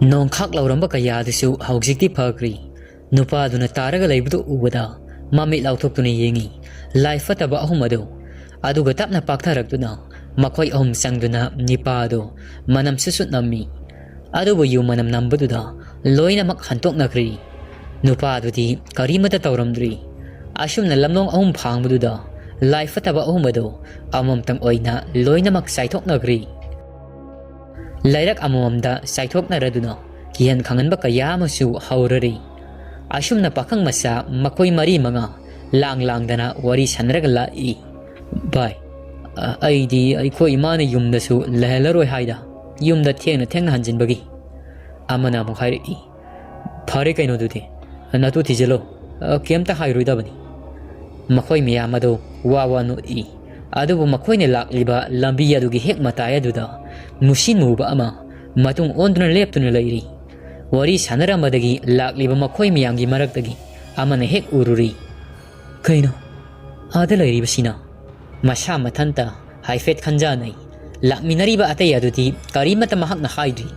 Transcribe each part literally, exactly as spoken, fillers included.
ꯅꯣꯡꯈꯥꯛ ꯂꯥꯎꯔꯝꯕ ꯀꯌꯥꯗꯨꯁꯨ ꯍꯧꯖꯤꯛꯇꯤ ꯐꯈ꯭ꯔꯦ꯫ ꯅꯨꯄꯥꯗꯨꯅ ꯇꯥꯔꯒ ꯂꯩꯕꯗꯨ ꯎꯕꯗ ꯃꯃꯤꯠ ꯂꯥꯎꯊꯣꯛꯇꯨꯅ ꯌꯦꯡꯉꯤ꯫ ꯂꯥꯏ ꯐꯠꯇꯕ ꯑꯍꯨꯝ ꯑꯗꯨ꯫ ꯑꯗꯨꯒ ꯇꯞꯅ ꯄꯥꯛꯊꯔꯛꯇꯨꯅ ꯃꯈꯣꯏ ꯑꯍꯨꯝ ꯆꯪꯗꯨꯅ ꯅꯤꯄꯥ ꯑꯗꯨ ꯃꯅꯝ ꯁꯨꯠ ꯁꯨꯠ ꯅꯝꯃꯤ꯫ ꯑꯗꯨꯕꯨ ꯌꯨ ꯃꯅꯝ ꯅꯝꯕꯗꯨꯗ ꯂꯣꯏꯅꯃꯛ ꯍꯟꯇꯣꯛꯅꯈ꯭ꯔꯦ꯫ ꯅꯨꯄꯥ ꯑꯗꯨꯗꯤ ꯀꯔꯤꯃꯠꯇ ꯇꯧꯔꯝꯗ꯭ꯔꯤ꯫ ꯑꯁꯨꯝꯅ ꯂꯝꯂꯣꯡ ꯑꯍꯨꯝ ꯐꯥꯡꯕꯗꯨꯗ ꯂꯥꯏ ꯐꯠꯇꯕ ꯑꯍꯨꯝ ꯑꯗꯨ ꯑꯃꯃꯝꯇꯪ ꯑꯣꯏꯅ ꯂꯣꯏꯅꯃꯛ ꯆꯥꯏꯊꯣꯛꯅꯈ꯭ꯔꯦ꯫ ꯂꯩꯔꯛ ꯑꯃꯃꯝꯗ ꯆꯥꯏꯊꯣꯛꯅꯔꯗꯨꯅ ꯀꯤꯍꯟ ꯈꯪꯍꯟꯕ ꯀꯌꯥ ꯑꯃꯁꯨ ꯍꯧꯔꯔꯤ꯫ ꯑꯁꯨꯝꯅ ꯄꯥꯈꯪ ꯃꯆꯥ ꯃꯈꯣꯏ ꯃꯔꯤ ꯃꯉꯥ ꯂꯥꯡ ꯂꯥꯡꯗꯅ ꯋꯥꯔꯤ ꯁꯥꯟꯅꯔꯒ ꯂꯥꯛꯏ꯫ "ꯚꯥꯏ, ꯑ, ꯑꯩꯗꯤ ꯑꯩꯈꯣꯏ ꯏꯃꯥꯅ ꯌꯨꯝꯗꯁꯨ ꯂꯩꯍꯜꯂꯔꯣꯏ ꯍꯥꯏꯗ, ꯌꯨꯝꯗ ꯊꯦꯡꯅ ꯊꯦꯡꯅ ꯍꯟꯖꯤꯟꯕꯒꯤ꯫" ꯑꯃꯅ ꯑꯃꯨꯛ ꯍꯥꯏꯔꯛꯏ꯫ "ꯐꯔꯦ ꯀꯩꯅꯣꯗꯨꯗꯤ, ꯅꯇꯨ ꯊꯤꯖꯤꯜꯂꯣ, ꯑ, ꯀꯩꯝꯇ ꯍꯥꯏꯔꯣꯏꯗꯕꯅꯤ꯫" ꯃꯈꯣꯏ ꯃꯌꯥꯝ ꯑꯗꯨ ꯋꯥ ꯋꯥ ꯅꯣꯛꯏ꯫ ꯑꯗꯨꯕꯨ ꯃꯈꯣꯏꯅ ꯂꯥꯛꯂꯤꯕ ꯂꯝꯕꯤ ꯑꯗꯨꯒꯤ ꯍꯦꯛ ꯃꯇꯥꯏ ꯑꯗꯨꯗ ꯃꯨꯁꯤ ꯃꯨꯕ ꯑꯃ ꯃꯇꯨꯡ ꯑꯣꯟꯗꯨꯅ ꯂꯦꯞꯇꯨꯅ ꯂꯩꯔꯤ꯫ ꯋꯥꯔꯤ ꯁꯥꯟꯅꯔꯝꯕꯗꯒꯤ ꯂꯥꯛꯂꯤꯕ ꯃꯈꯣꯏ ꯃꯌꯥꯝꯒꯤ ꯃꯔꯛꯇꯒꯤ ꯑꯃꯅ ꯍꯦꯛ ꯎꯔꯨꯔꯤ꯫ "ꯀꯩꯅꯣ, ꯑꯥꯗ ꯂꯩꯔꯤꯕꯁꯤꯅ?" ꯃꯁꯥ ꯃꯊꯟꯇ ꯍꯥꯏꯐꯦꯠ ꯈꯟꯖꯥꯅꯩ꯫ ꯂꯥꯛꯃꯤꯟꯅꯔꯤꯕ ꯑꯇꯩ ꯑꯗꯨꯗꯤ ꯀꯔꯤꯃꯠꯇ ꯃꯍꯥꯛꯅ ꯍꯥꯏꯗ꯭ꯔꯤ꯫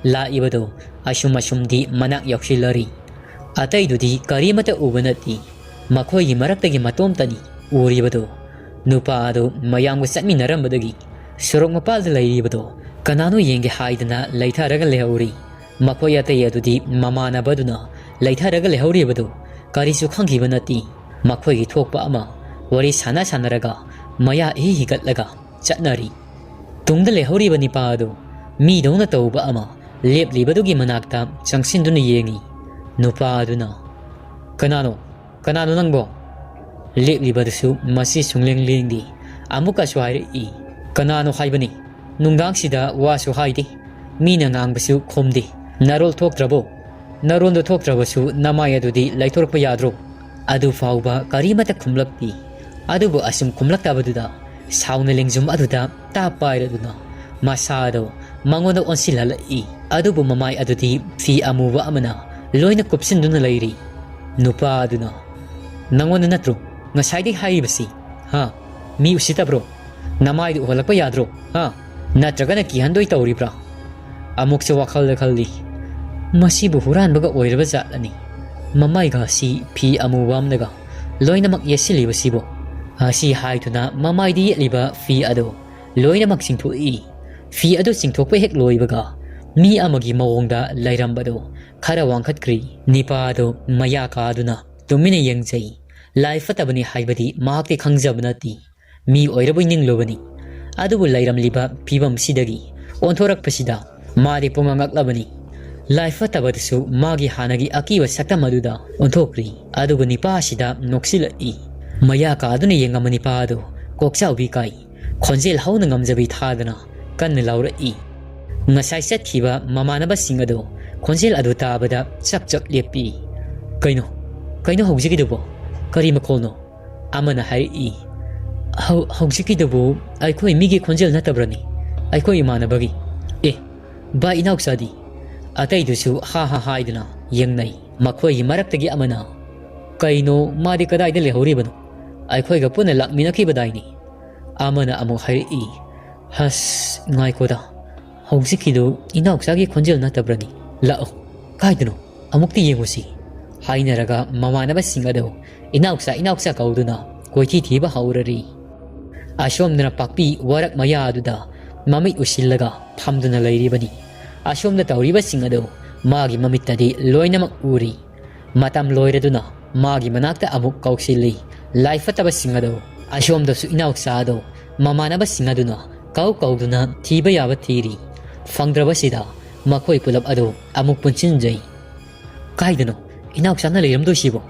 ꯂꯥꯛꯏꯕꯗꯨ ꯑꯁꯨꯝ ꯑꯁꯨꯝꯗꯤ ꯃꯅꯥꯛ ꯌꯧꯁꯤꯜꯂꯔꯤ꯫ ꯑꯇꯩꯗꯨꯗꯤ ꯀꯔꯤꯃꯠꯇ ꯎꯕ ꯅꯠꯇꯦ꯫ ꯃꯈꯣꯏꯒꯤ ꯃꯔꯛꯇꯒꯤ ꯃꯇꯣꯝꯇꯅꯤ ꯎꯔꯤꯕꯗꯨ꯫ ꯅꯨꯄꯥ ꯑꯗꯨ ꯃꯌꯥꯝꯒ ꯆꯠꯃꯤꯟꯅꯔꯝꯕꯗꯒꯤ ꯁꯣꯔꯣꯛ ꯃꯄꯥꯜꯗ ꯂꯩꯔꯤꯕꯗꯨ ꯀꯅꯥꯅꯣ ꯌꯦꯡꯒꯦ ꯍꯥꯏꯗꯅ ꯂꯩꯊꯔꯒ ꯂꯩꯍꯧꯔꯤ꯫ ꯃꯈꯣꯏ ꯑꯇꯩ ꯑꯗꯨꯗꯤ ꯃꯃꯥꯟꯅꯕꯗꯨꯅ ꯂꯩꯊꯔꯒ ꯂꯩꯍꯧꯔꯤꯕꯗꯨ ꯀꯔꯤꯁꯨ ꯈꯪꯈꯤꯕ ꯅꯠꯇꯦ꯫ ꯃꯈꯣꯏꯒꯤ ꯊꯣꯛꯄ ꯑꯃ ꯋꯥꯔꯤ ꯁꯥꯟꯅ ꯁꯥꯟꯅꯔꯒ ꯃꯌꯥ ꯏꯍꯤ ꯍꯤꯒꯠꯂꯒ ꯆꯠꯅꯔꯤ꯫ ꯇꯨꯡꯗ ꯂꯩꯍꯧꯔꯤꯕ ꯅꯤꯄꯥ ꯑꯗꯨ ꯃꯤꯗꯧꯅ ꯇꯧꯕ ꯑꯃ ꯂꯦꯞꯂꯤꯕꯗꯨꯒꯤ ꯃꯅꯥꯛꯇ ꯆꯪꯁꯤꯟꯗꯨꯅ ꯌꯦꯡꯉꯤ꯫ ꯅꯨꯄꯥ ꯑꯗꯨꯅ, "ꯀꯅꯥꯅꯣ? ꯀꯅꯥꯅꯣ ꯅꯪꯕꯣ?" ꯂꯦꯞꯂꯤꯕꯗꯨꯁꯨ ꯃꯁꯤ ꯁꯨꯡꯂꯦꯡ ꯂꯦꯡꯗꯦ꯫ ꯑꯃꯨꯛꯀꯁꯨ ꯍꯥꯏꯔꯛꯏ, "ꯀꯅꯥꯅꯣ ꯍꯥꯏꯕꯅꯤ? ꯅꯨꯡꯗꯥꯡꯁꯤꯗ ꯋꯥꯁꯨ ꯍꯥꯏꯗꯦ, ꯃꯤꯅ ꯉꯥꯡꯕꯁꯨ ꯈꯨꯝꯗꯦ꯫ ꯅꯔꯣꯜ ꯊꯣꯛꯇ꯭ꯔꯕꯣ? ꯅꯔꯣꯟꯗꯣ ꯊꯣꯛꯇ꯭ꯔꯕꯁꯨ ꯅꯃꯥꯏ ꯑꯗꯨꯗꯤ ꯂꯩꯊꯣꯔꯛꯄ ꯌꯥꯗ꯭ꯔꯣ?" ꯑꯗꯨ ꯐꯥꯎꯕ ꯀꯔꯤꯃꯠꯇ ꯈꯨꯝꯂꯛꯇꯦ꯫ ꯑꯗꯨꯕꯨ ꯑꯁꯨꯝ ꯈꯨꯝꯂꯛꯇꯕꯗꯨꯗ ꯁꯥꯎꯅ ꯂꯦꯡꯖꯨꯝ ꯑꯗꯨꯗ ꯇꯥꯞ ꯄꯥꯏꯔꯗꯨꯅ ꯃꯁꯥꯗꯣ ꯃꯉꯣꯟꯗ ꯑꯣꯟꯁꯤꯜꯍꯜꯂꯛꯏ꯫ ꯑꯗꯨꯕꯨ ꯃꯃꯥꯏ ꯑꯗꯨꯗꯤ ꯐꯤ ꯑꯃꯨꯕ ꯑꯃꯅ ꯂꯣꯏꯅ ꯀꯨꯞꯁꯤꯟꯗꯨꯅ ꯂꯩꯔꯤ꯫ ꯅꯨꯄꯥ ꯑꯗꯨꯅ, "ꯅꯉꯣꯟꯗ ꯅꯠꯇ꯭ꯔꯣ ꯉꯁꯥꯏꯗꯒꯤ ꯍꯥꯏꯔꯤꯕꯁꯤ? ꯍꯥ? ꯃꯤ ꯎꯁꯤꯠꯇꯕ꯭ꯔꯣ? ꯅꯃꯥꯏꯗꯨ ꯎꯍꯜꯂꯛꯄ ꯌꯥꯗ꯭ꯔꯣ? ꯍꯥ? ꯅꯠꯇ꯭ꯔꯒꯅ ꯀꯤꯍꯟꯗꯣꯏ ꯇꯧꯔꯤꯕ꯭ꯔꯥ?" ꯑꯃꯨꯛꯁꯨ ꯋꯥꯈꯜꯗ ꯈꯜꯂꯤ, "ꯃꯁꯤꯕꯨ ꯍꯨꯔꯥꯟꯕꯒ ꯑꯣꯏꯔꯕ ꯖꯥꯠꯂꯅꯤ? ꯃꯃꯥꯏꯒ ꯑꯁꯤ ꯐꯤ ꯑꯃꯨꯕ ꯑꯃꯅꯒ ꯂꯣꯏꯅꯃꯛ ꯌꯦꯠꯁꯤꯜꯂꯤꯕꯁꯤꯕꯨ?" ꯑꯁꯤ ꯍꯥꯏꯗꯨꯅ ꯃꯃꯥꯏꯗ ꯌꯦꯠꯂꯤꯕ ꯐꯤ ꯑꯗꯨ ꯂꯣꯏꯅꯃꯛ ꯆꯤꯡꯊꯣꯛꯏ꯫ ꯐꯤ ꯑꯗꯨ ꯆꯤꯡꯊꯣꯛꯄ ꯍꯦꯛ ꯂꯣꯏꯕꯒ ꯃꯤ ꯑꯃꯒꯤ ꯃꯑꯣꯡꯗ ꯂꯩꯔꯝꯕꯗꯨ ꯈꯔ ꯋꯥꯡꯈꯠꯈ꯭ꯔꯤ꯫ ꯅꯤꯄꯥ ꯑꯗꯨ ꯃꯌꯥ ꯀꯥꯗꯨꯅ ꯇꯨꯃꯤꯟꯅ ꯌꯦꯡꯖꯩ꯫ ꯂꯥꯏ ꯐꯠꯇꯕꯅꯤ ꯍꯥꯏꯕꯗꯤ ꯃꯍꯥꯛꯇꯤ ꯈꯪꯖꯕ ꯅꯠꯇꯦ꯫ ꯃꯤ ꯑꯣꯏꯔꯕꯣꯏ ꯅꯤꯡꯂꯨꯕꯅꯤ꯫ ꯑꯗꯨꯕꯨ ꯂꯩꯔꯝꯂꯤꯕ ꯐꯤꯕꯝꯁꯤꯗꯒꯤ ꯑꯣꯟꯊꯣꯔꯛꯄꯁꯤꯗ ꯃꯥꯗꯤ ꯄꯨꯡꯉꯛ ꯉꯛꯂꯕꯅꯤ꯫ ꯂꯥꯏ ꯐꯠꯇꯕꯗꯨꯁꯨ ꯃꯥꯒꯤ ꯍꯥꯟꯅꯒꯤ ꯑꯀꯤꯕ ꯁꯛꯇꯝ ꯑꯗꯨꯗ ꯑꯣꯟꯊꯣꯛꯈ꯭ꯔꯤ꯫ ꯑꯗꯨꯒ ꯅꯤꯄꯥ ꯑꯁꯤꯗ ꯅꯣꯛꯁꯤꯜꯂꯛꯏ꯫ ꯃꯌꯥ ꯀꯥꯗꯨꯅ ꯌꯦꯡꯉꯝꯕ ꯅꯤꯄꯥ ꯑꯗꯨ ꯀꯣꯛꯆꯥꯎꯕꯤ ꯀꯥꯏ꯫ ꯈꯣꯟꯖꯦꯜ ꯍꯧꯅ ꯉꯝꯖꯕꯤ ꯊꯥꯗꯅ ꯀꯟꯅ ꯂꯥꯎꯔꯛꯏ꯫ ꯉꯁꯥꯏ ꯆꯠꯈꯤꯕ ꯃꯃꯥꯟꯅꯕꯁꯤꯡ ꯑꯗꯨ ꯈꯣꯟꯖꯦꯜ ꯑꯗꯨ ꯇꯥꯕꯗ ꯆꯞ ꯆꯞ ꯂꯦꯞꯄꯤ꯫ "ꯀꯩꯅꯣ? ꯀꯩꯅꯣ ꯍꯧꯖꯤꯛꯀꯤꯗꯨꯕꯣ? ꯀꯔꯤ ꯃꯈꯣꯜꯅꯣ?" ꯑꯃꯅ ꯍꯥꯏꯔꯛꯏ꯫ "ꯍꯧ-, ꯍꯧꯖꯤꯛꯀꯤꯗꯨꯕꯨ ꯑꯩꯈꯣꯏ ꯃꯤꯒꯤ ꯈꯣꯟꯖꯦꯜ ꯅꯠꯇꯕ꯭ꯔꯅꯤ? ꯑꯩꯈꯣꯏ ꯏꯃꯥꯟꯅꯕꯒꯤ꯫ ꯑꯦ, ꯚꯥꯏ ꯏꯅꯥꯎꯆꯥꯗꯤ?" ꯑꯇꯩꯗꯨꯁꯨ ꯍꯥ ꯍꯥ ꯍꯥꯏꯗꯨꯅ ꯌꯦꯡꯅꯩ꯫ ꯃꯈꯣꯏꯒꯤ ꯃꯔꯛꯇꯒꯤ ꯑꯃꯅ, "ꯀꯩꯅꯣ, ꯃꯥꯗꯤ ꯀꯗꯥꯏꯗ ꯂꯩꯍꯧꯔꯤꯕꯅꯣ? ꯑꯩꯈꯣꯏꯒ ꯄꯨꯟꯅ ꯂꯥꯛꯃꯤꯟꯅꯈꯤꯕꯗꯥꯏꯅꯦ?" ꯑꯃꯅ ꯑꯃꯨꯛ ꯍꯥꯏꯔꯛꯏ, "ꯍꯁ, ꯉꯥꯏꯈꯣꯗ, ꯍꯧꯖꯤꯛꯀꯤꯗꯨ ꯏꯅꯥꯎꯆꯥꯒꯤ ꯈꯣꯟꯖꯦꯜ ꯅꯠꯇꯕ꯭ꯔꯅꯤ? ꯂꯥꯛꯑꯣ, ꯀꯥꯏꯗꯅꯣ? ꯑꯃꯨꯛꯇ ꯌꯦꯡꯉꯨꯁꯤ," ꯍꯥꯏꯅꯔꯒ ꯃꯃꯥꯟꯅꯕꯁꯤꯡ ꯑꯗꯨ ꯏꯅꯥꯎꯆꯥ, ꯏꯅꯥꯎꯆꯥ ꯀꯧꯗꯨꯅ ꯀꯣꯏꯊꯤ ꯊꯤꯕ ꯍꯧꯔꯔꯤ꯫ ꯑꯁꯣꯝꯗꯅ ꯄꯥꯛꯄꯤ ꯋꯥꯔꯛ ꯃꯌꯥ ꯑꯗꯨꯗ ꯃꯃꯤꯠ ꯎꯁꯤꯜꯂꯒ ꯐꯝꯗꯨꯅ ꯂꯩꯔꯤꯕꯅꯤ꯫ ꯑꯁꯣꯝꯗ ꯇꯧꯔꯤꯕꯁꯤꯡ ꯑꯗꯨ ꯃꯥꯒꯤ ꯃꯃꯤꯠꯇꯗꯤ ꯂꯣꯏꯅꯃꯛ ꯎꯔꯤ꯫ ꯃꯇꯝ ꯂꯣꯏꯔꯗꯨꯅ ꯃꯥꯒꯤ ꯃꯅꯥꯛꯇ ꯑꯃꯨꯛ ꯀꯧꯁꯤꯜꯂꯤ꯫ ꯂꯥꯏ ꯐꯠꯇꯕꯁꯤꯡ ꯑꯗꯨ ꯑꯁꯣꯝꯗꯁꯨ ꯏꯅꯥꯎꯆꯥ ꯑꯗꯨ ꯃꯃꯥꯟꯅꯕꯁꯤꯡ ꯑꯗꯨꯅ ꯀꯧ ꯀꯧꯗꯨꯅ ꯊꯤꯕ ꯌꯥꯕ ꯊꯤꯔꯤ꯫ ꯐꯪꯗ꯭ꯔꯕꯁꯤꯗ ꯃꯈꯣꯏ ꯄꯨꯂꯞ ꯑꯗꯨ ꯑꯃꯨꯛ ꯄꯨꯟꯁꯤꯟꯖꯩ꯫ "ꯀꯥꯏꯗꯅꯣ ꯏꯅꯥꯎꯆꯥꯅ ꯂꯩꯔꯝꯗꯣꯏꯁꯤꯕꯣ?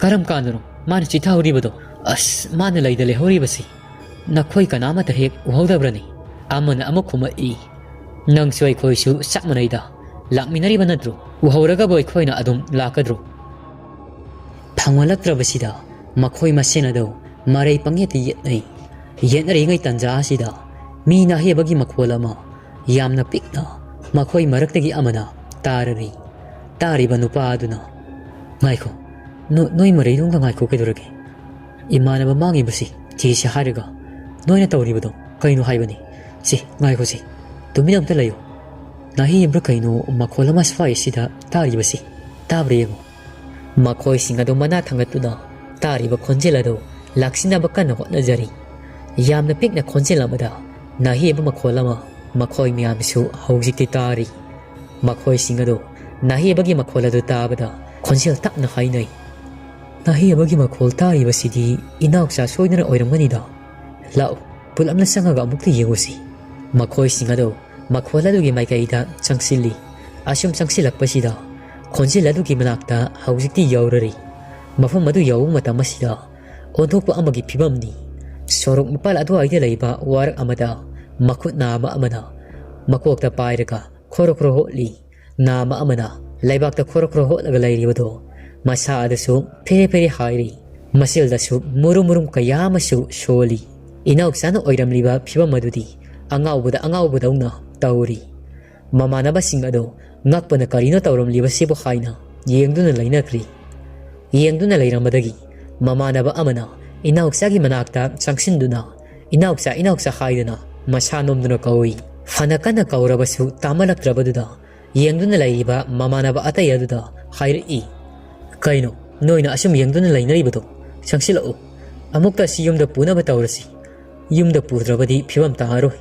ꯀꯔꯝ ꯀꯥꯟꯗꯅꯣ ꯃꯥꯅ ꯆꯤꯊꯍꯧꯔꯤꯕꯗꯣ? ꯑꯁ, ꯃꯥꯅ ꯂꯩꯗ ꯂꯩꯍꯧꯔꯤꯕꯁꯤ ꯅꯈꯣꯏ ꯀꯅꯥꯃꯠꯇ ꯍꯦꯛ ꯎꯍꯧꯗꯕ꯭ꯔꯅꯤ?" ꯑꯃꯅ ꯑꯃꯨꯛ ꯈꯨꯝꯃꯛꯏ, "ꯅꯪꯁꯨ ꯑꯩꯈꯣꯏꯁꯨ ꯆꯞ ꯃꯥꯟꯅꯩꯗ, ꯂꯥꯛꯃꯤꯟꯅꯔꯤꯕ ꯅꯠꯇ꯭ꯔꯣ? ꯎꯍꯧꯔꯒꯕꯨ ꯑꯩꯈꯣꯏꯅ ꯑꯗꯨꯝ ꯂꯥꯛꯀꯗ꯭ꯔꯣ?" ꯐꯪꯃꯜꯂꯛꯇ꯭ꯔꯕꯁꯤꯗ ꯃꯈꯣꯏ ꯃꯁꯦꯟ ꯑꯗꯨ ꯃꯔꯩ ꯄꯪꯌꯦꯠꯇ ꯌꯦꯠꯅꯩ꯫ ꯌꯦꯠꯅꯔꯤꯉꯩ ꯇꯟꯖꯥ ꯑꯁꯤꯗ ꯃꯤ ꯅꯥꯍꯦꯕꯒꯤ ꯃꯈꯣꯜ ꯑꯃ ꯌꯥꯝꯅ ꯄꯤꯛꯅ ꯃꯈꯣꯏ ꯃꯔꯛꯇꯒꯤ ꯑꯃꯅ ꯇꯥꯔꯔꯤ꯫ ꯇꯥꯔꯤꯕ ꯅꯨꯄꯥ ꯑꯗꯨꯅ, "ꯉꯥꯏꯈꯣ, ꯅꯣ-, ꯅꯣꯏ ꯃꯔꯩꯗꯣꯝꯗ ꯉꯥꯏꯈꯣ, ꯀꯩꯗꯧꯔꯒꯦ? ꯏꯃꯥꯟꯅꯕ ꯃꯥꯡꯉꯤꯕꯁꯤ ꯊꯤꯁꯤ ꯍꯥꯏꯔꯒ ꯅꯣꯏꯅ ꯇꯧꯔꯤꯕꯗꯣ ꯀꯩꯅꯣ ꯍꯥꯏꯕꯅꯤ? ꯁꯤ, ꯉꯥꯏꯈꯣ ꯁꯤ, ꯇꯨꯃꯤꯟ ꯑꯝꯇ ꯂꯩꯌꯨ꯫ ꯅꯥꯍꯦ ꯍꯥꯏꯕ꯭ꯔꯥ ꯀꯩꯅꯣ ꯃꯈꯣꯜ ꯑꯃ ꯁ꯭ꯋꯥꯏꯁꯤꯗ ꯇꯥꯔꯤꯕꯁꯤ? ꯇꯥꯕ꯭ꯔꯥ ꯌꯦꯡꯉꯨ꯫ ꯃꯈꯣꯏꯁꯤꯡ ꯑꯗꯨ ꯃꯅꯥ ꯊꯥꯡꯒꯠꯇꯨꯅ ꯇꯥꯔꯤꯕ ꯈꯣꯟꯖꯦꯜ ꯑꯗꯨ ꯂꯥꯛꯁꯤꯟꯅꯕ ꯀꯟꯅ ꯍꯣꯠꯅꯖꯔꯤ꯫ ꯌꯥꯝꯅ ꯄꯤꯛꯅ ꯈꯣꯟꯖꯦꯜ ꯑꯃꯗ ꯅꯥꯍꯦ ꯍꯥꯏꯕ ꯃꯈꯣꯜ ꯑꯃ ꯃꯈꯣꯏ ꯃꯌꯥꯝꯁꯨ ꯍꯧꯖꯤꯛꯇꯤ ꯇꯥꯔꯤ꯫ ꯃꯈꯣꯏꯁꯤꯡ ꯑꯗꯨ ꯅꯥꯍꯦ ꯍꯥꯏꯕꯒꯤ ꯃꯈꯣꯜ ꯑꯗꯨ ꯇꯥꯕꯗ ꯈꯣꯟꯖꯦꯜ ꯇꯞꯅ ꯍꯥꯏꯅꯩ꯫ ꯅꯥꯍꯦ ꯍꯥꯏꯕꯒꯤ ꯃꯈꯣꯜ ꯇꯥꯔꯤꯕꯁꯤꯗꯤ ꯏꯅꯥꯎꯆꯥ ꯁꯣꯏꯗꯅ ꯑꯣꯏꯔꯝꯒꯅꯤꯗ꯫ ꯂꯥꯛꯎ, ꯄꯨꯂꯞꯅ ꯆꯪꯉꯒ ꯑꯃꯨꯛꯇ ꯌꯦꯡꯉꯨꯁꯤ꯫ ꯃꯈꯣꯏꯁꯤꯡ ꯑꯗꯨ ꯃꯈꯣꯜ ꯑꯗꯨꯒꯤ ꯃꯥꯏꯀꯩꯗ ꯆꯪꯁꯤꯜꯂꯤ꯫ ꯑꯁꯨꯝ ꯆꯪꯁꯤꯜꯂꯛꯄꯁꯤꯗ ꯈꯣꯟꯖꯦꯜ ꯑꯗꯨꯒꯤ ꯃꯅꯥꯛꯇ ꯍꯧꯖꯤꯛꯇꯤ ꯌꯧꯔꯔꯤ꯫ ꯃꯐꯝ ꯑꯗꯨ ꯌꯧꯕ ꯃꯇꯝ ꯑꯁꯤꯗ ꯑꯣꯟꯊꯣꯛꯄ ꯑꯃꯒꯤ ꯐꯤꯕꯝꯅꯤ꯫ ꯁꯣꯔꯣꯛ ꯃꯄꯥꯜ ꯑꯗꯨꯋꯥꯏꯗ ꯂꯩꯕ ꯋꯥꯔꯛ ꯑꯃꯗ ꯃꯈꯨꯠ ꯅꯥꯝꯃ ꯑꯃꯅ ꯃꯀꯣꯛꯇ ꯄꯥꯏꯔꯒ ꯈꯣꯔꯣ ꯈꯣꯔꯣ ꯍꯣꯠꯂꯤ꯫ ꯅꯥꯝꯃ ꯑꯃꯅ ꯂꯩꯕꯥꯛꯇ ꯈꯣꯔꯣ ꯈꯣꯔꯣ ꯍꯣꯠꯂꯒ ꯂꯩꯔꯤꯕꯗꯣ ꯃꯁꯥ ꯑꯗꯨꯁꯨ ꯐꯦꯔꯦ ꯐꯦꯔꯦ ꯍꯥꯏꯔꯤ꯫ ꯃꯆꯤꯜꯗꯁꯨ ꯃꯨꯔꯨꯝ ꯃꯨꯔꯨꯝ ꯀꯌꯥ ꯑꯃꯁꯨ ꯁꯣꯜꯂꯤ꯫ ꯏꯅꯥꯎꯆꯥꯅ ꯑꯣꯏꯔꯝꯂꯤꯕ ꯐꯤꯕꯝ ꯑꯗꯨꯗꯤ ꯑꯉꯥꯎꯕꯗ ꯑꯉꯥꯎꯕꯗꯧꯅ ꯇꯧꯔꯤ꯫ ꯃꯃꯥꯟꯅꯕꯁꯤꯡ ꯑꯗꯨ ꯉꯛꯄꯅ ꯀꯔꯤꯅꯣ ꯇꯧꯔꯝꯂꯤꯕꯁꯤꯕꯨ ꯍꯥꯏꯅ ꯌꯦꯡꯗꯨꯅ ꯂꯩꯅꯈ꯭ꯔꯤ꯫ ꯌꯦꯡꯗꯨꯅ ꯂꯩꯔꯝꯕꯗꯒꯤ ꯃꯃꯥꯟꯅꯕ ꯑꯃꯅ ꯏꯅꯥꯎꯆꯥꯒꯤ ꯃꯅꯥꯛꯇ ꯆꯪꯁꯤꯟꯗꯨꯅ "ꯏꯅꯥꯎꯆꯥ, ꯏꯅꯥꯎꯆꯥ" ꯍꯥꯏꯗꯨꯅ ꯃꯁꯥ ꯅꯣꯝꯗꯨꯅ ꯀꯧꯏ꯫ ꯐꯅ ꯀꯟꯅ ꯀꯧꯔꯕꯁꯨ ꯇꯥꯃꯜꯂꯛꯇ꯭ꯔꯕꯗꯨꯗ ꯌꯦꯡꯗꯨꯅ ꯂꯩꯔꯤꯕ ꯃꯃꯥꯟꯅꯕ ꯑꯇꯩ ꯑꯗꯨꯗ ꯍꯥꯏꯔꯛꯏ, "ꯀꯩꯅꯣ ꯅꯣꯏꯅ ꯑꯁꯨꯝ ꯌꯦꯡꯗꯨꯅ ꯂꯩꯅꯔꯤꯕꯗꯣ? ꯆꯪꯁꯤꯜꯂꯛꯎ꯫ ꯑꯃꯨꯛꯇ ꯑꯁꯤ ꯌꯨꯝꯗ ꯄꯨꯅꯕ ꯇꯧꯔꯁꯤ꯫ ꯌꯨꯝꯗ ꯄꯨꯗ꯭ꯔꯕꯗꯤ ꯐꯤꯕꯝ ꯇꯥꯔꯔꯣꯏ꯫"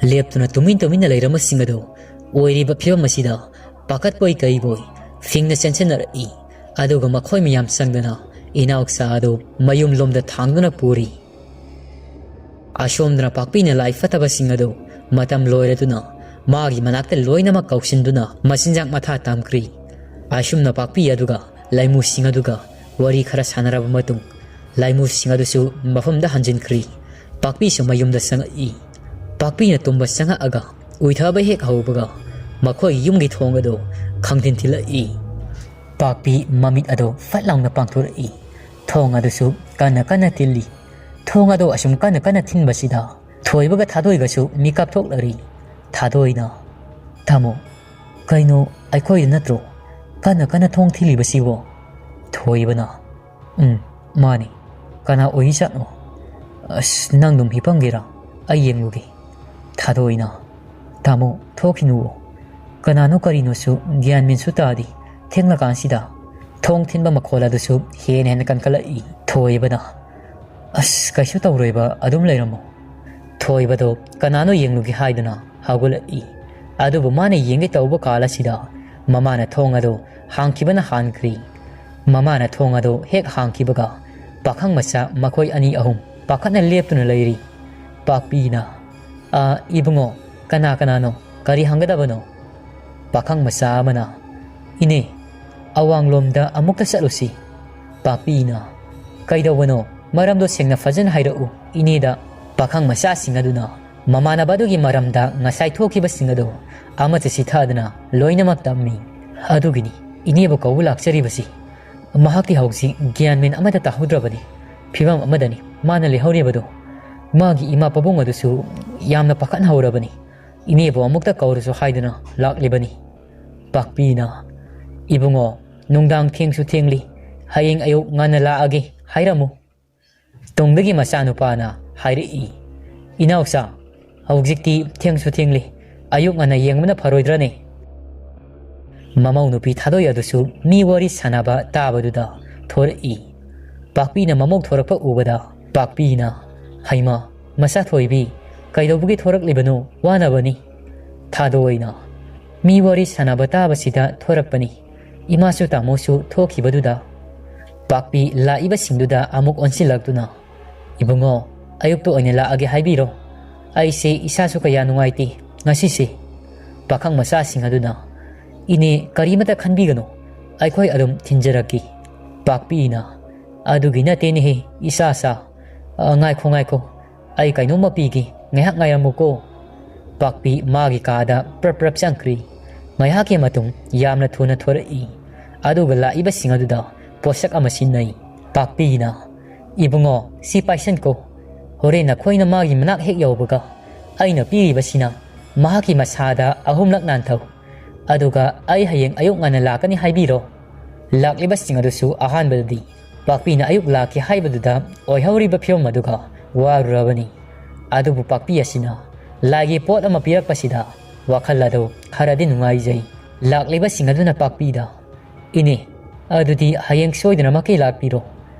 ꯂꯦꯞꯇꯨꯅ ꯇꯨꯃꯤꯟ ꯇꯨꯃꯤꯟꯅ ꯂꯩꯔꯝꯕꯁꯤꯡ ꯑꯗꯨ ꯑꯣꯏꯔꯤꯕ ꯐꯤꯕꯝ ꯑꯁꯤꯗ ꯄꯥꯈꯠꯄꯣꯏ ꯀꯩꯕꯣꯏ ꯐꯤꯡꯅ ꯆꯦꯟꯁꯤꯟꯅꯔꯛꯏ꯫ ꯑꯗꯨꯒ ꯃꯈꯣꯏ ꯃꯌꯥꯝ ꯆꯪꯗꯨꯅ ꯏꯅꯥꯎꯆꯥ ꯑꯗꯨ ꯃꯌꯨꯝꯂꯣꯝꯗ ꯊꯥꯡꯗꯨꯅ ꯄꯨꯔꯤ꯫ ꯑꯁꯣꯝꯗꯅ ꯄꯥꯛꯄꯤꯅ ꯂꯥꯏ ꯐꯠꯇꯕꯁꯤꯡ ꯑꯗꯨ ꯃꯇꯝ ꯂꯣꯏꯔꯗꯨꯅ ꯃꯥꯒꯤ ꯃꯅꯥꯛꯇ ꯂꯣꯏꯅꯃꯛ ꯀꯧꯁꯤꯟꯗꯨꯅ ꯃꯆꯤꯟꯖꯥꯛ ꯃꯊꯥ ꯇꯝꯈ꯭ꯔꯤ꯫ ꯑꯁꯨꯝꯅ ꯄꯥꯛꯄꯤ ꯑꯗꯨꯒ ꯂꯥꯏꯃꯨꯁꯤꯡ ꯑꯗꯨꯒ ꯋꯥꯔꯤ ꯈꯔ ꯁꯥꯟꯅꯔꯕ ꯃꯇꯨꯡ ꯂꯥꯏꯃꯨꯁꯤꯡ ꯑꯗꯨꯁꯨ ꯃꯐꯝꯗ ꯍꯟꯖꯤꯟꯈ꯭ꯔꯤ꯫ ꯄꯥꯛꯄꯤꯁꯨ ꯃꯌꯨꯝꯗ ꯆꯪꯉꯛꯏ꯫ ꯄꯥꯛꯄꯤꯅ ꯇꯨꯝꯕ ꯆꯪꯉꯛꯑꯒ ꯎꯏꯊꯕ ꯍꯦꯛ ꯍꯧꯕꯒ ꯃꯈꯣꯏ ꯌꯨꯝꯒꯤ ꯊꯣꯡ ꯑꯗꯨ ꯈꯪꯊꯤꯟ ꯊꯤꯜꯂꯛꯏ꯫ ꯄꯥꯛꯄꯤ ꯃꯃꯤꯠ ꯑꯗꯨ ꯐꯠ ꯂꯥꯎꯅ ꯄꯥꯡꯊꯣꯔꯛꯏ꯫ ꯊꯣꯡ ꯑꯗꯨꯁꯨ ꯀꯟꯅ ꯀꯟꯅ ꯊꯤꯜꯂꯤ꯫ ꯊꯣꯡ ꯑꯗꯨ ꯑꯁꯨꯝ ꯀꯟꯅ ꯀꯟꯅ ꯊꯤꯟꯕꯁꯤꯗ ꯊꯣꯏꯕꯒ ꯊꯥꯗꯣꯏꯒꯁꯨ ꯃꯤꯀꯞ ꯊꯣꯛꯂꯔꯤ꯫ ꯊꯥꯗꯣꯏꯅ, "ꯇꯥꯃꯣ, ꯀꯩꯅꯣ ꯑꯩꯈꯣꯏꯗ ꯅꯠꯇ꯭ꯔꯣ ꯀꯟꯅ ꯀꯟꯅ ꯊꯣꯡ ꯊꯤꯜꯂꯤꯕꯁꯤꯕꯣ?" ꯊꯣꯏꯕꯅ, "ꯎꯝ, ꯃꯥꯅꯤ꯫ ꯀꯅꯥ ꯑꯣꯏꯔꯤꯖꯥꯠꯅꯣ? ꯑꯁ, ꯅꯪ ꯑꯗꯨꯝ ꯍꯤꯞꯄꯝꯒꯦꯔꯥ? ꯑꯩ ꯌꯦꯡꯂꯨꯒꯦ꯫" ꯊꯥꯗꯣꯏꯅ, "ꯇꯥꯃꯣ, ꯊꯣꯛꯈꯤꯅꯨꯋꯣ꯫ ꯀꯅꯥꯅꯣ ꯀꯔꯤꯅꯣꯁꯨ ꯒ꯭ꯌꯥꯟ ꯃꯦꯟꯁꯨ ꯇꯥꯗꯦ꯫ ꯊꯦꯡꯂꯀꯥꯟꯁꯤꯗ ꯊꯣꯡ ꯊꯤꯟꯕ ꯃꯈꯣꯜ ꯑꯗꯨꯁꯨ ꯍꯦꯟꯅ ꯍꯦꯟꯅ ꯀꯟꯈꯠꯂꯛꯏ꯫ ꯊꯣꯏꯕꯅ, "ꯑꯁ, ꯀꯩꯁꯨ ꯇꯧꯔꯣꯏꯕ, ꯑꯗꯨꯝ ꯂꯩꯔꯝꯃꯣ"꯫ ꯊꯣꯏꯕꯗꯣ ꯀꯅꯥꯅꯣ ꯌꯦꯡꯂꯨꯒꯦ ꯍꯥꯏꯗꯨꯅ ꯍꯧꯒꯠꯂꯛꯏ꯫ ꯑꯗꯨꯕꯨ ꯃꯥꯅ ꯌꯦꯡꯒꯦ ꯇꯧꯕ ꯀꯥꯜ ꯑꯁꯤꯗ ꯃꯃꯥꯅ ꯊꯣꯡ ꯑꯗꯨ ꯍꯥꯡꯈꯤꯕꯅ ꯍꯥꯟꯈ꯭ꯔꯤ꯫ ꯃꯃꯥꯅ ꯊꯣꯡ ꯑꯗꯨ ꯍꯦꯛ ꯍꯥꯡꯈꯤꯕꯒ ꯄꯥꯈꯪ ꯃꯆꯥ ꯃꯈꯣꯏ ꯑꯅꯤ ꯑꯍꯨꯝ ꯄꯥꯈꯠꯅ ꯂꯦꯞꯇꯨꯅ ꯂꯩꯔꯤ꯫ ꯄꯥꯛꯄꯤꯅ, "ꯑ, ꯏꯕꯨꯡꯉꯣ, ꯀꯅꯥ ꯀꯅꯥꯅꯣ? ꯀꯔꯤ ꯍꯪꯒꯗꯕꯅꯣ?" ꯄꯥꯈꯪ ꯃꯆꯥ ꯑꯃꯅ, "ꯏꯅꯦ, ꯑꯋꯥꯡꯂꯣꯝꯗ ꯑꯃꯨꯛꯇ ꯆꯠꯂꯨꯁꯤ"꯫ ꯄꯥꯛꯄꯤꯅ, "ꯀꯩꯗꯧꯕꯅꯣ? ꯃꯔꯝꯗꯣ ꯁꯦꯡꯅ ꯐꯖꯅ ꯍꯥꯏꯔꯛꯎ ꯏꯅꯦꯗ"꯫ ꯄꯥꯈꯪ ꯃꯆꯥꯁꯤꯡ ꯑꯗꯨꯅ ꯃꯃꯥꯟꯅꯕ ꯑꯗꯨꯒꯤ ꯃꯔꯝꯗ ꯉꯁꯥꯏ ꯊꯣꯛꯈꯤꯕꯁꯤꯡ ꯑꯗꯨ ꯑꯃꯠꯇ ꯆꯤꯊꯗꯅ ꯂꯣꯏꯅꯃꯛ ꯇꯝꯃꯤ꯫ "ꯑꯗꯨꯒꯤꯅꯤ ꯏꯅꯦꯕꯨ ꯀꯧꯕ ꯂꯥꯛꯆꯔꯤꯕꯁꯤ꯫ ꯃꯍꯥꯛꯇꯤ ꯍꯧꯖꯤꯛ ꯒ꯭ꯌꯥꯟ ꯃꯦꯟ ꯑꯃꯠꯇ ꯇꯥꯍꯧꯗ꯭ꯔꯕꯅꯤ꯫ ꯐꯤꯕꯝ ꯑꯃꯗꯅꯤ ꯃꯥꯅ ꯂꯩꯍꯧꯔꯤꯕꯗꯨ꯫ ꯃꯥꯒꯤ ꯏꯃꯥ ꯄꯥꯕꯨꯡ ꯑꯗꯨꯁꯨ ꯌꯥꯝꯅ ꯄꯥꯈꯠꯍꯧꯔꯕꯅꯤ꯫ ꯏꯅꯦꯕꯨ ꯑꯃꯨꯛꯇ ꯀꯧꯔꯁꯨ ꯍꯥꯏꯗꯨꯅ ꯂꯥꯛꯂꯤꯕꯅꯤ"꯫ ꯄꯥꯛꯄꯤꯅ, "ꯏꯕꯨꯡꯉꯣ, ꯅꯨꯡꯗꯥꯡ ꯊꯦꯡꯁꯨ ꯊꯦꯡꯂꯤ, ꯍꯌꯦꯡ ꯑꯌꯨꯛ ꯉꯟꯅ ꯂꯥꯛꯑꯒꯦ ꯍꯥꯏꯔꯝꯃꯨ"꯫ ꯇꯨꯡꯗꯒꯤ ꯃꯆꯥꯅꯨꯄꯥꯅ ꯍꯥꯏꯔꯛꯏ, "ꯏꯅꯥꯎꯆꯥ, ꯍꯧꯖꯤꯛꯇꯤ ꯊꯦꯡꯁꯨ ꯊꯦꯡꯂꯤ, ꯑꯌꯨꯛ ꯉꯟꯅ ꯌꯦꯡꯕꯅ ꯐꯔꯣꯏꯗ꯭ꯔꯅꯦ?" ꯃꯃꯧ ꯅꯨꯄꯤ ꯊꯥꯗꯣꯏ ꯑꯗꯨꯁꯨ ꯃꯤ ꯋꯥꯔꯤ ꯁꯥꯟꯅꯕ ꯇꯥꯕꯗꯨꯗ ꯊꯣꯔꯛꯏ꯫ ꯄꯥꯛꯄꯤꯅ ꯃꯃꯧ ꯊꯣꯔꯛꯄ ꯎꯕꯗ ꯄꯥꯛꯄꯤꯅ, "ꯍꯩꯃꯥ, ꯃꯆꯥ ꯊꯣꯏꯕꯤ, ꯀꯩꯗꯧꯕꯒꯤ ꯊꯣꯔꯛꯂꯤꯕꯅꯣ? ꯋꯥꯅꯕꯅꯤ"꯫ ꯊꯥꯗꯣꯏꯅ, "ꯃꯤ ꯋꯥꯔꯤ ꯁꯥꯟꯅꯕ ꯇꯥꯕꯁꯤꯗ ꯊꯣꯔꯛꯄꯅꯤ꯫ ꯏꯃꯥꯁꯨ ꯇꯥꯃꯣꯁꯨ ꯊꯣꯛꯈꯤꯕꯗꯨꯗ"꯫ ꯄꯥꯛꯄꯤ ꯂꯥꯛꯏꯕꯁꯤꯡꯗꯨꯗ ꯑꯃꯨꯛ ꯑꯣꯟꯁꯤꯜꯂꯛꯇꯨꯅ, "ꯏꯕꯨꯡꯉꯣ, ꯑꯌꯨꯛꯇ ꯑꯣꯏꯅ ꯂꯥꯛꯑꯒꯦ ꯍꯥꯏꯕꯤꯔꯣ꯫ ꯑꯩꯁꯦ ꯏꯁꯥꯁꯨ ꯀꯌꯥ ꯅꯨꯡꯉꯥꯏꯇꯦ ꯉꯁꯤꯁꯦ"꯫ ꯄꯥꯈꯪ ꯃꯆꯥꯁꯤꯡ ꯑꯗꯨꯅ, "ꯏꯅꯦ, ꯀꯔꯤꯃꯇ ꯈꯟꯕꯤꯒꯅꯨ, ꯑꯩꯈꯣꯏ ꯑꯗꯨꯝ ꯊꯤꯟꯖꯔꯛꯀꯦ"꯫ ꯄꯥꯛꯄꯤꯅ, "ꯑꯗꯨꯒꯤ ꯅꯠꯇꯦꯅꯦꯍꯦ, ꯏꯆꯥꯁꯥ꯫ ꯑ, ꯉꯥꯏꯈꯣ, ꯉꯥꯏꯈꯣ, ꯑꯩ ꯀꯩꯅꯣꯝꯃ ꯄꯤꯒꯦ, ꯉꯥꯏꯍꯥꯛ ꯉꯥꯏꯔꯝꯃꯨꯀꯣ"꯫ ꯄꯥꯛꯄꯤ ꯃꯥꯒꯤ ꯀꯥꯗ ꯄ꯭ꯔꯞ ꯄ꯭ꯔꯞ ꯆꯪꯈ꯭ꯔꯤ꯫ ꯉꯥꯏꯍꯥꯛꯀꯤ ꯃꯇꯨꯡ ꯌꯥꯝꯅ ꯊꯨꯅ ꯊꯣꯔꯛꯏ꯫ ꯑꯗꯨꯒ ꯂꯥꯛꯏꯕꯁꯤꯡ ꯑꯗꯨꯗ ꯄꯣꯠꯁꯛ ꯑꯃ ꯁꯤꯟꯅꯩ꯫ ꯄꯥꯛꯄꯤꯅ, "ꯏꯕꯨꯡꯉꯣ, ꯁꯤ ꯄꯥꯏꯁꯟꯀꯣ꯫ ꯍꯣꯔꯦꯟ ꯅꯈꯣꯏꯅ ꯃꯥꯒꯤ ꯃꯅꯥꯛ ꯍꯦꯛ ꯌꯧꯕꯒ ꯑꯩꯅ ꯄꯤꯔꯤꯕꯁꯤꯅ ꯃꯍꯥꯛꯀꯤ ꯃꯁꯥꯗ ꯑꯍꯨꯝꯂꯛ ꯅꯥꯟꯊꯧ꯫ ꯑꯗꯨꯒ ꯑꯩ ꯍꯌꯦꯡ ꯑꯌꯨꯛ ꯉꯟꯅ ꯂꯥꯛꯀꯅꯤ ꯍꯥꯏꯕꯤꯔꯣ"꯫ ꯂꯥꯛꯂꯤꯕꯁꯤꯡ ꯑꯗꯨꯁꯨ ꯑꯍꯥꯟꯕꯗꯗꯤ ꯄꯥꯛꯄꯤꯅ ꯑꯌꯨꯛ ꯂꯥꯛꯀꯦ ꯍꯥꯏꯕꯗꯨꯗ ꯑꯣꯏꯍꯧꯔꯤꯕ ꯐꯤꯕꯝ ꯑꯗꯨꯒ ꯋꯥꯔꯨꯔꯕꯅꯤ꯫ ꯑꯗꯨꯕꯨ ꯄꯥꯛꯄꯤ ꯑꯁꯤꯅ ꯂꯥꯏꯒꯤ ꯄꯣꯠ ꯑꯃ ꯄꯤꯔꯛꯄꯁꯤꯗ ꯋꯥꯈꯜ ꯑꯗꯨ ꯈꯔꯗꯤ ꯅꯨꯡꯉꯥꯏꯖꯩ꯫ ꯂꯥꯛꯂꯤꯕꯁꯤꯡ ꯑꯗꯨꯅ ꯄꯥꯛꯄꯤꯗ, "ꯏꯅꯦ, ꯑꯗꯨꯗꯤ ꯍꯌꯦꯡ ꯁꯣꯏꯗꯅꯃꯛꯀꯤ ꯂꯥꯛꯄꯤꯔꯣ"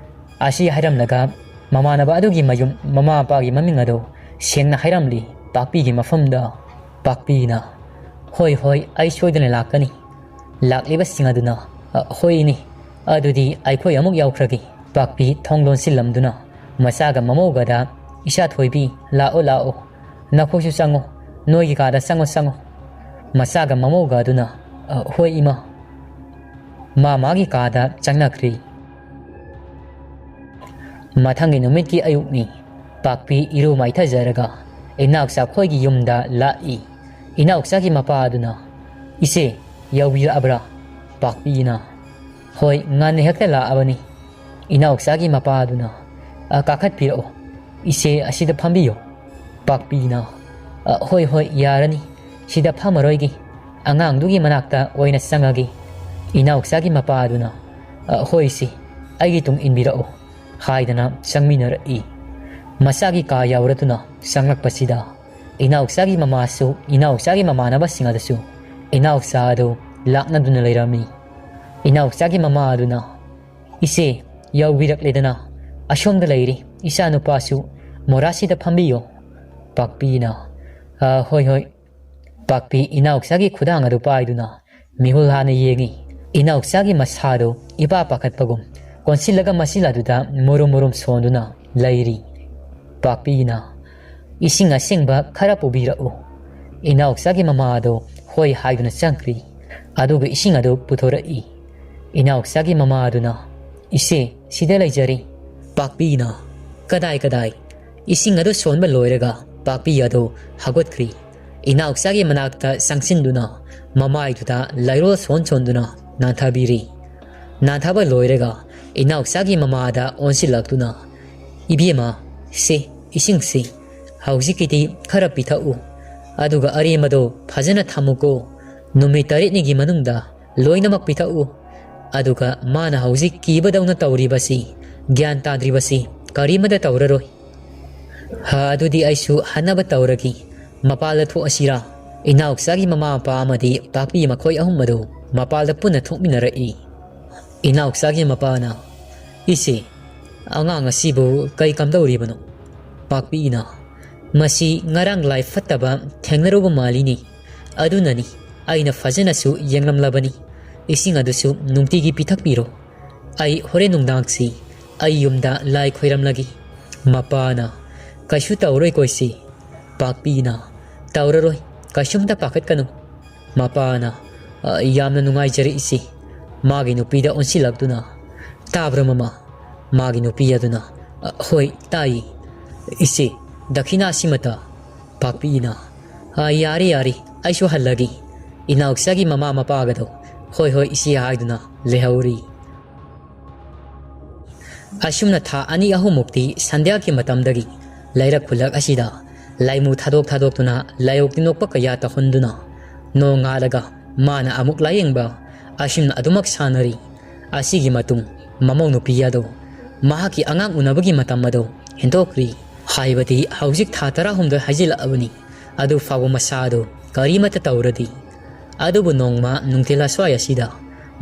ꯑꯁꯤ ꯍꯥꯏꯔꯝꯂꯒ ꯃꯃꯥꯟꯅꯕ ꯑꯗꯨꯒꯤ ꯃꯌꯨꯝ ꯃꯃꯥ ꯃꯄꯥꯒꯤ ꯃꯃꯤꯡ ꯑꯗꯨ ꯁꯦꯡꯅ ꯍꯥꯏꯔꯝꯂꯤ ꯄꯥꯛꯄꯤꯒꯤ ꯃꯐꯝꯗ꯫ ꯄꯥꯛꯄꯤꯅ, "ꯍꯣꯏ, ꯍꯣꯏ, ꯑꯩ ꯁꯣꯏꯗꯅ ꯂꯥꯛꯀꯅꯤ"꯫ ꯂꯥꯛꯂꯤꯕꯁꯤꯡ ꯑꯗꯨꯅ, "ꯑ, ꯍꯣꯏ ꯏꯅꯦ, ꯑꯗꯨꯗꯤ ꯑꯩꯈꯣꯏ ꯑꯃꯨꯛ ꯌꯥꯎꯈ꯭ꯔꯒꯦ"꯫ ꯄꯥꯛꯄꯤ ꯊꯣꯡ ꯂꯣꯟꯁꯤꯜꯂꯝꯗꯨꯅ ꯃꯆꯥꯒ ꯃꯃꯧꯒꯗ, "ꯏꯆꯥ ꯊꯣꯏꯕꯤ, ꯂꯥꯛꯑꯣ, ꯂꯥꯛꯑꯣ, ꯅꯈꯣꯏꯁꯨ ꯆꯪꯉꯣ, ꯅꯣꯏꯒꯤ ꯀꯥꯗ ꯆꯪꯉꯣ, ꯆꯪꯉꯣ"꯫ ꯃꯆꯥꯒ ꯃꯃꯧꯒ ꯑꯗꯨꯅ, "ꯑ, ꯍꯣꯏ ꯏꯃꯥ"꯫ ꯃꯥ ꯃꯥꯒꯤ ꯀꯥꯗ ꯆꯪꯅꯈ꯭ꯔꯤ꯫ ꯃꯊꯪꯒꯤ ꯅꯨꯃꯤꯠꯀꯤ ꯑꯌꯨꯛꯅꯤ꯫ ꯄꯥꯛꯄꯤ ꯏꯔꯨ ꯃꯥꯏꯊꯖꯔꯒ ꯏꯅꯥꯎꯆꯥ ꯈꯣꯏꯒꯤ ꯌꯨꯝꯗ ꯂꯥꯛꯏ꯫ ꯏꯅꯥꯎꯆꯥꯒꯤ ꯃꯄꯥ ꯑꯗꯨꯅ, "ꯏꯆꯦ, ꯌꯧꯕꯤꯔꯛꯑꯕ꯭ꯔꯥ?" ꯄꯥꯛꯄꯤꯅ, "ꯍꯣꯏ, ꯉꯟꯅ ꯍꯦꯛꯇ ꯂꯥꯛꯑꯕꯅꯤ"꯫ ꯏꯅꯥꯎꯆꯥꯒꯤ ꯃꯄꯥ ꯑꯗꯨꯅ, "ꯑ, ꯀꯥꯈꯠꯄꯤꯔꯛꯑꯣ, ꯏꯆꯦ ꯑꯁꯤꯗ ꯐꯝꯕꯤꯌꯨ"꯫ ꯄꯥꯛꯄꯤꯅ, "ꯑ, ꯍꯣꯏ, ꯍꯣꯏ, ꯌꯥꯔꯅꯤ, ꯁꯤꯗ ꯐꯝꯃꯔꯣꯏꯒꯦ, ꯑꯉꯥꯡꯗꯨꯒꯤ ꯃꯅꯥꯛꯇ ꯑꯣꯏꯅ ꯆꯪꯉꯒꯦ"꯫ ꯏꯅꯥꯎꯆꯥꯒꯤ ꯃꯄꯥ ꯑꯗꯨꯅ, "ꯑ, ꯍꯣꯏ ꯏꯆꯦ, ꯑꯩꯒꯤ ꯇꯨꯡ ꯏꯟꯕꯤꯔꯛꯑꯣ" ꯍꯥꯏꯗꯅ ꯆꯪꯃꯤꯟꯅꯔꯛꯏ꯫ ꯃꯆꯥꯒꯤ ꯀꯥ ꯌꯧꯔꯗꯨꯅ ꯆꯪꯂꯛꯄꯁꯤꯗ ꯏꯅꯥꯎꯆꯥꯒꯤ ꯃꯃꯥꯁꯨ ꯏꯅꯥꯎꯆꯥꯒꯤ ꯃꯃꯥꯟꯅꯕꯁꯤꯡ ꯑꯗꯨꯁꯨ ꯏꯅꯥꯎꯆꯥ ꯑꯗꯨ ꯂꯥꯛꯅꯗꯨꯅ ꯂꯩꯔꯝꯃꯤ꯫ ꯏꯅꯥꯎꯆꯥꯒꯤ ꯃꯃꯥ ꯑꯗꯨꯅ, "ꯏꯆꯦ, ꯌꯧꯕꯤꯔꯛꯂꯦꯗꯅ, ꯑꯁꯣꯝꯗ ꯂꯩꯔꯤ, ꯏꯆꯥ ꯅꯨꯄꯥꯁꯨ ꯃꯣꯔꯥꯁꯤꯗ ꯐꯝꯕꯤꯌꯣ"꯫ ꯄꯥꯛꯄꯤꯅ, "ꯑ, ꯍꯣꯏ, ꯍꯣꯏ"꯫ ꯄꯥꯛꯄꯤ ꯏꯅꯥꯎꯆꯥꯒꯤ ꯈꯨꯗꯥꯡ ꯑꯗꯨ ꯄꯥꯏꯗꯨꯅ ꯃꯤꯍꯨꯜ ꯍꯥꯟꯅ ꯌꯦꯡꯉꯤ꯫ ꯏꯅꯥꯎꯆꯥꯒꯤ ꯃꯁꯥꯗꯨ ꯏꯄꯥ ꯄꯥꯈꯠꯄꯒꯨꯝ ꯀꯣꯟꯁꯤꯜꯂꯒ ꯃꯆꯤꯜ ꯑꯗꯨꯗ ꯃꯨꯔꯨꯝ ꯃꯨꯔꯨꯝ ꯁꯣꯟꯗꯨꯅ ꯂꯩꯔꯤ꯫ ꯄꯥꯛꯄꯤꯅ, "ꯏꯁꯤꯡ ꯑꯁꯦꯡꯕ ꯈꯔ ꯄꯨꯕꯤꯔꯛꯎ"꯫ ꯏꯅꯥꯎꯆꯥꯒꯤ ꯃꯃꯥ ꯑꯗꯨ ꯍꯣꯏ ꯍꯥꯏꯗꯨꯅ ꯆꯪꯈ꯭ꯔꯤ꯫ ꯑꯗꯨꯒ ꯏꯁꯤꯡ ꯑꯗꯨ ꯄꯨꯊꯣꯔꯛꯏ꯫ ꯏꯅꯥꯎꯆꯥꯒꯤ ꯃꯃꯥ ꯑꯗꯨꯅ, "ꯏꯆꯦ, ꯁꯤꯗ ꯂꯩꯖꯔꯤ"꯫ ꯄꯥꯛꯄꯤꯅ, "ꯀꯗꯥꯏ, ꯀꯗꯥꯏ?" ꯏꯁꯤꯡ ꯑꯗꯨ ꯁꯣꯟꯕ ꯂꯣꯏꯔꯒ ꯄꯥꯛꯄꯤ ꯑꯗꯨ ꯍꯧꯒꯠꯈ꯭ꯔꯤ꯫ ꯏꯅꯥꯎꯆꯥꯒꯤ ꯃꯅꯥꯛꯇ ꯆꯪꯁꯤꯟꯗꯨꯅ ꯃꯃꯥꯏꯗꯨꯗ ꯂꯩꯔꯣꯜ ꯁꯣꯟ ꯁꯣꯟꯗꯨꯅ ꯅꯥꯟꯊꯕꯤꯔꯤ꯫ ꯅꯥꯟꯊꯕ ꯂꯣꯏꯔꯒ ꯏꯅꯥꯎꯆꯥꯒꯤ ꯃꯃꯥꯗ ꯑꯣꯟꯁꯤꯜꯂꯛꯇꯨꯅ, "ꯏꯕꯦꯝꯃ, ꯁꯤ ꯏꯁꯤꯡꯁꯤ ꯍꯧꯖꯤꯛꯀꯤꯗꯤ ꯈꯔ ꯄꯤꯊꯛꯎ, ꯑꯗꯨꯒ ꯑꯔꯦꯝꯕꯗꯣ ꯐꯖꯅ ꯊꯝꯃꯨꯀꯣ꯫ ꯅꯨꯃꯤꯠ ꯇꯔꯦꯠꯅꯤꯒꯤ ꯃꯅꯨꯡꯗ ꯂꯣꯏꯅꯃꯛ ꯄꯤꯊꯛꯎ꯫ ꯑꯗꯨꯒ ꯃꯥꯅ ꯍꯧꯖꯤꯛ ꯀꯤꯕꯗꯧꯅ ꯇꯧꯔꯤꯕꯁꯤ, ꯒ꯭ꯌꯥꯟ ꯇꯥꯗ꯭ꯔꯤꯕꯁꯤ ꯀꯔꯤꯃꯇ ꯇꯧꯔꯔꯣꯏ꯫ ꯍꯥ, ꯑꯗꯨꯗꯤ ꯑꯩꯁꯨ ꯍꯟꯅꯕ ꯇꯧꯔꯒꯦ꯫ ꯃꯄꯥꯜꯗ ꯊꯣꯛꯑꯁꯤꯔꯥ?" ꯏꯅꯥꯎꯆꯥꯒꯤ ꯃꯃꯥ ꯃꯄꯥ ꯑꯃꯗꯤ ꯄꯥꯛꯄꯤ ꯃꯈꯣꯏ ꯑꯍꯨꯝ ꯑꯗꯨ ꯃꯄꯥꯜꯗ ꯄꯨꯟꯅ ꯊꯣꯛꯃꯤꯟꯅꯔꯛꯏ꯫ ꯏꯅꯥꯎꯆꯥꯒꯤ ꯃꯄꯥꯅ, "ꯏꯆꯦ, ꯑꯉꯥꯡ ꯑꯁꯤꯕꯨ ꯀꯩ ꯀꯝꯗꯧꯔꯤꯕꯅꯣ?" ꯄꯥꯛꯄꯤꯅ, "ꯃꯁꯤ ꯉꯔꯥꯡ ꯂꯥꯏ ꯐꯠꯇꯕ ꯊꯦꯡꯅꯔꯨꯕ ꯃꯥꯜꯂꯤꯅꯦ꯫ ꯑꯗꯨꯅꯅꯤ, ꯑꯩꯅ ꯐꯖꯅꯁꯨ ꯌꯦꯡꯂꯝꯂꯕꯅꯤ꯫ ꯏꯁꯤꯡ ꯑꯗꯨꯁꯨ ꯅꯨꯡꯇꯤꯒꯤ ꯄꯤꯊꯛꯄꯤꯔꯣ꯫ ꯑꯩ ꯍꯣꯔꯦꯟ ꯅꯨꯡꯗꯥꯡꯁꯤ ꯑꯩ ꯌꯨꯝꯗ ꯂꯥꯏ ꯈꯣꯏꯔꯝꯂꯒꯦ꯫" ꯃꯄꯥꯅ, "ꯀꯩꯁꯨ ꯇꯧꯔꯣꯏꯀꯣ ꯏꯆꯦ?" ꯄꯥꯛꯄꯤꯅ, "ꯇꯧꯔꯔꯣꯏ, ꯀꯩꯁꯨꯝꯇ ꯄꯥꯈꯠꯀꯅꯨ꯫" ꯃꯄꯥꯅ, "ꯑ, ꯌꯥꯝꯅ ꯅꯨꯡꯉꯥꯏꯖꯔꯦ ꯏꯆꯦ꯫" ꯃꯥꯒꯤ ꯅꯨꯄꯤꯗ ꯑꯣꯟꯁꯤꯜꯂꯛꯇꯨꯅ, "ꯇꯥꯕ꯭ꯔꯣ ꯃꯃꯥ?" ꯃꯥꯒꯤ ꯅꯨꯄꯤ ꯑꯗꯨꯅ, "ꯑ, ꯍꯣꯏ, ꯇꯥꯏꯌꯦ꯫ ꯏꯆꯦ, ꯗꯈꯤꯅꯥꯁꯤꯃꯇ꯫" ꯄꯥꯛꯄꯤꯅ, "ꯑ, ꯌꯥꯔꯦ, ꯌꯥꯔꯦ, ꯑꯩꯁꯨ ꯍꯜꯂꯒꯦ꯫" ꯏꯅꯥꯎꯆꯥꯒꯤ ꯃꯃꯥ ꯃꯄꯥꯒꯗꯣ "ꯍꯣꯏ, ꯍꯣꯏ, ꯏꯆꯦ" ꯍꯥꯏꯗꯨꯅ ꯂꯩꯍꯧꯔꯤ꯫ ꯑꯁꯨꯝꯅ ꯊꯥ ꯑꯅꯤ ꯑꯍꯨꯝꯃꯨꯛꯇꯤ ꯁꯟꯙ꯭ꯌꯥꯒꯤ ꯃꯇꯝꯗꯒꯤ ꯂꯩꯔꯛ ꯈꯨꯜꯂꯛ ꯑꯁꯤꯗ ꯂꯥꯏꯃꯨ ꯊꯥꯗꯣꯛ ꯊꯥꯗꯣꯛꯇꯨꯅ ꯂꯥꯏꯑꯣꯛ ꯇꯤꯟꯑꯣꯛꯄ ꯀꯌꯥ ꯇꯧꯍꯟꯗꯨꯅ ꯅꯣꯡꯉꯥꯜꯂꯒ ꯃꯥꯅ ꯑꯃꯨꯛ ꯂꯥꯏꯌꯦꯡꯕ, ꯑꯁꯨꯝꯅ ꯑꯗꯨꯃꯛ ꯁꯥꯟꯅꯔꯤ꯫ ꯑꯁꯤꯒꯤ ꯃꯇꯨꯡ ꯃꯃꯧ ꯅꯨꯄꯤ ꯑꯗꯨ ꯃꯍꯥꯛꯀꯤ ꯑꯉꯥꯡ ꯎꯅꯕꯒꯤ ꯃꯇꯝ ꯑꯗꯨ ꯍꯦꯟꯗꯣꯛꯈ꯭ꯔꯤ꯫ ꯍꯥꯏꯕꯗꯤ ꯍꯧꯖꯤꯛ ꯊꯥ ꯇꯔꯥꯍꯨꯝꯗꯣꯏ ꯍꯥꯏꯖꯤꯜꯂꯛꯑꯕꯅꯤ꯫ ꯑꯗꯨ ꯐꯥꯎꯕ ꯃꯁꯥ ꯑꯗꯨ ꯀꯔꯤꯃꯠꯇ ꯇꯧꯔꯗꯤ꯫ ꯑꯗꯨꯕꯨ ꯅꯣꯡꯃ ꯅꯨꯡꯊꯤꯜ ꯑꯁ꯭ꯋꯥꯏ ꯑꯁꯤꯗ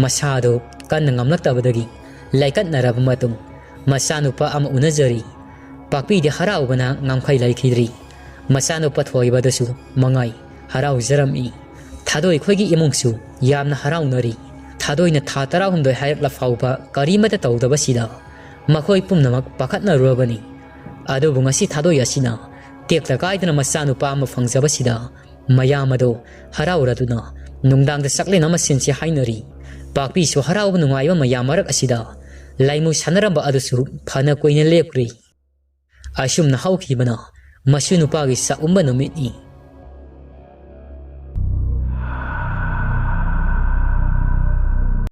ꯃꯁꯥ ꯑꯗꯨ ꯀꯟꯅ ꯉꯝꯂꯛꯇꯕꯗꯒꯤ ꯂꯥꯏꯀꯠꯅꯔꯕ ꯃꯇꯨꯡ ꯃꯆꯥꯅꯨꯄꯥ ꯑꯃ ꯎꯅꯖꯔꯤ꯫ ꯄꯥꯛꯄꯤꯗꯤ ꯍꯔꯥꯎꯕꯅ ꯉꯝꯈꯩ ꯂꯩꯈꯤꯗ꯭ꯔꯤ꯫ ꯃꯆꯥꯅꯨꯄꯥ ꯊꯣꯏꯕꯗꯁꯨ ꯃꯉꯥꯏ ꯍꯔꯥꯎꯖꯔꯝꯏ꯫ ꯊꯥꯗꯣꯏ ꯈꯣꯏꯒꯤ ꯏꯃꯨꯡꯁꯨ ꯌꯥꯝꯅ ꯍꯔꯥꯎꯅꯔꯤ꯫ ꯊꯥꯗꯣꯏꯅ ꯊꯥ ꯇꯔꯥꯍꯨꯝꯗꯣꯏ ꯍꯥꯏꯔꯛꯂ ꯐꯥꯎꯕ ꯀꯔꯤꯃꯠꯇ ꯇꯧꯗꯕꯁꯤꯗ ꯃꯈꯣꯏ ꯄꯨꯝꯅꯃꯛ ꯄꯥꯈꯠꯅꯔꯨꯔꯕꯅꯤ꯫ ꯑꯗꯨꯕꯨ ꯉꯁꯤ ꯊꯥꯗꯣꯏ ꯑꯁꯤꯅ ꯇꯦꯛꯇ ꯀꯥꯏꯗꯅ ꯃꯆꯥꯅꯨꯄꯥ ꯑꯃ ꯐꯪꯖꯕꯁꯤꯗ ꯃꯌꯥꯝ ꯑꯗꯨ ꯍꯔꯥꯎꯔꯗꯨꯅ ꯅꯨꯡꯗꯥꯡꯗ ꯆꯥꯛꯂꯦꯟ ꯑꯃ ꯁꯤꯟꯁꯤ ꯍꯥꯏꯅꯔꯤ꯫ ꯄꯥꯛꯄꯤꯁꯨ ꯍꯔꯥꯎꯕ ꯅꯨꯡꯉꯥꯏꯕ ꯃꯌꯥꯝ ꯃꯔꯛ ꯑꯁꯤꯗ ꯂꯥꯏꯃꯨ ꯁꯥꯟꯅꯔꯝꯕ ꯑꯗꯨꯁꯨ ꯐꯅ ꯀꯨꯏꯅ ꯂꯦꯞꯈ꯭ꯔꯤ꯫ ꯑꯁꯨꯝꯅ ꯍꯧꯈꯤꯕꯅ ꯃꯁꯨ ꯅꯨꯄꯥꯒꯤ ꯆꯥꯛꯎꯝꯕ ꯅꯨꯃꯤꯠꯅꯤ꯫